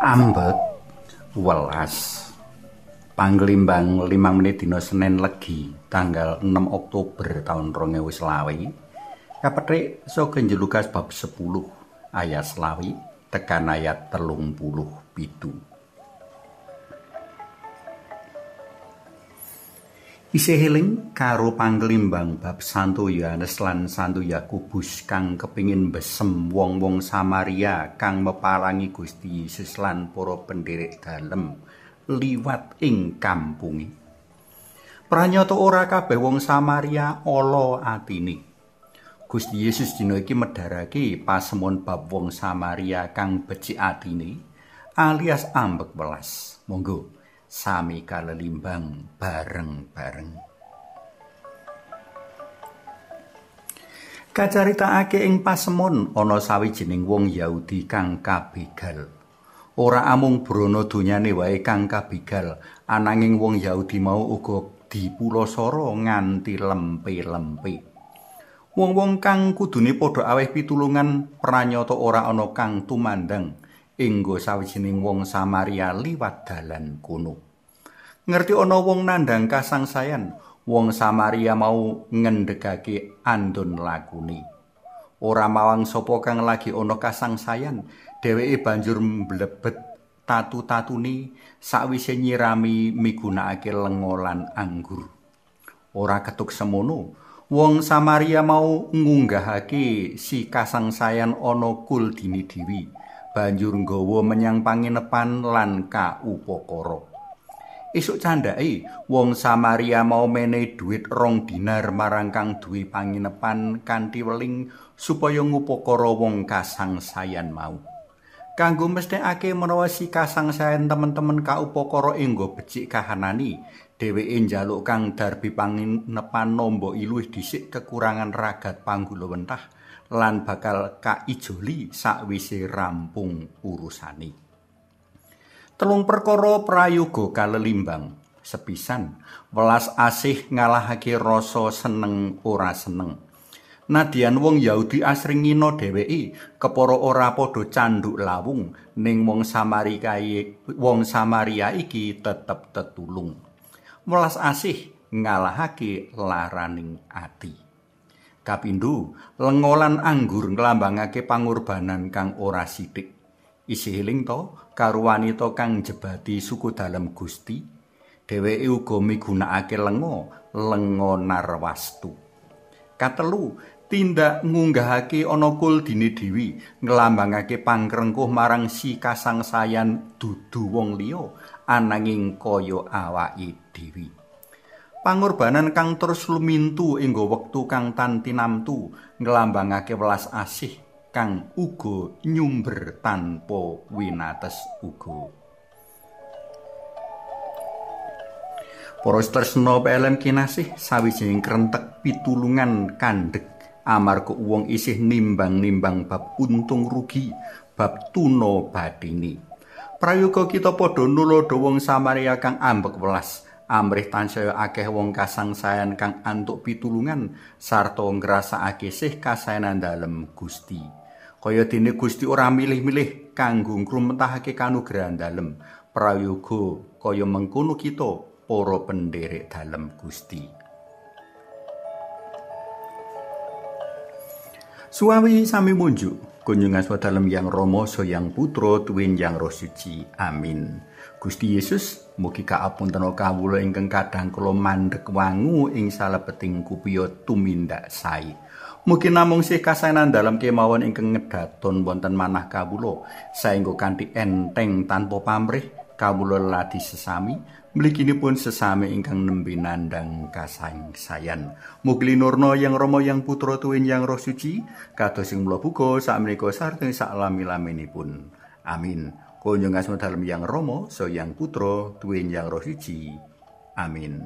Ambek welas Panglimbang 5 menit dina Senin Legi tanggal 6 Oktober tahun 2020 kapethik saka Injil Lukas bab 10 ayat 20 tekan ayat 37. Isih eling karo panglimbang bab Santo Yohanes lan Santo Yakobus kang kepingin besem wong-wong Samaria kang meparangi Gusti Yesus lan para penderek dalem liwat ing kampunge. Pranyata ora kabeh wong Samaria ala atine. Gusti Yesus dina iki medharake pasemon bab wong Samaria kang becik atine alias ambek welas. Monggo sami kalelimbang bareng-bareng. Kacaritakake ing pasemon ana sawijining wong Yahudi kang kabegal. Ora amung brana donyane wae kang kabegal, ananging wong Yahudi mau uga dipulasara nganti lempe-lempe. Wong-wong kang kudune padha aweh pitulungan pranyata ora ana kang tumandang enggo sawijining wong Samaria liwat dalan kono. Ngerti ana wong nandhang kasangsayan, wong Samaria mau ngendhegake andon lakune. Ora mawang sapa kang lagi ana kasangsayan, dheweke banjur mblebet tatu-tatune sakwise nyirami migunakake lenga lan anggur. Ora ketuk semono, wong Samaria mau ngunggahake si kasangsayan ana kuldine dewi. Banjur nggawa menyang panginepan lan kaupakara. Esuk candhake, wong Samaria mau menehi dhuwit 2 dinar marang kang duwe panginepan kanthi weling supaya ngupakara wong kasangsayan mau. Kanggo mesthekake menawa si kasangsayan temen-temen kaupakara enggo becik kahanani, dheweke njaluk kang darbi panginepan nampa luwih dhisik kekurangan ragat panggulawentah lan bakal kaijoli sakwise rampung urusane. 3 perkara prayoga kalelimbang. Sepisan, welas asih ngalahake rasa seneng ora seneng. Nadyan wong Yahudi asring ngina dheweke, kepara ora padha candhuk lawung, ning wong Samaria iki tetep tetulung. Welas asih ngalahake laraning ati. Kapindho, lenga lan anggur nglambangake pangorbanan kang ora sithik. Isih eling to karo wanita kang njebati suku dalem Gusti? Dheweke uga migunakake lenga narwastu. Katelu, tindak ngunggahake ana kuldine dewi nglambangake pangrengkuh marang si kasangsayan dudu wong liya ananging kaya awake dewi. Pangorbanan kang terus lumintu enggo wektu kang tan tinamtu nglambangake welas asih kang uga nyumber tanpa winates uga. Para tresna PLM kinasih, sawijining krentek pitulungan kandhek amarga wong isih nimbang-nimbang bab untung rugi, bab tuna bathine. Prayoga kita padha nuladha wong Samaria kang ambek welas. Amrih tansaya akeh wong kasangsayan kang antuk pitulungan sarta ngrasakake sih kasaenan dalem Gusti. Kaya dene Gusti ora milih-milih kanggo ngrumetahake kanugrahan dalem. Prayoga kaya mengkono kita para penderek dalem Gusti. Suwawi sami munjuk kunjungan asma dalem Yang Rama Yang Putra tuwin Yang Roh Suci. Amin. Gusti Yesus, mugi kaapuntena kawula ingkang kadang kula mandheg wangu ing salebeting kupiya tumindak sae. Mugi namung sih kasaenan dalem kemawon ingkang ngedaton wonten manah kawula, saengga kanthi enteng tanpa pamrih kawula ladi sesami, mliginipun sesami ingkang nembe nandhang kasangsayan. Mugi linurna Yang Rama Yang Putra tuwin Yang Roh Suci, kados ing mula buka sakmenika sarta saklami-laminipun. Amin. Kunjung asma dalem Yang Rama, Yang Putra, tuwin Yang Roh Suci. Amin.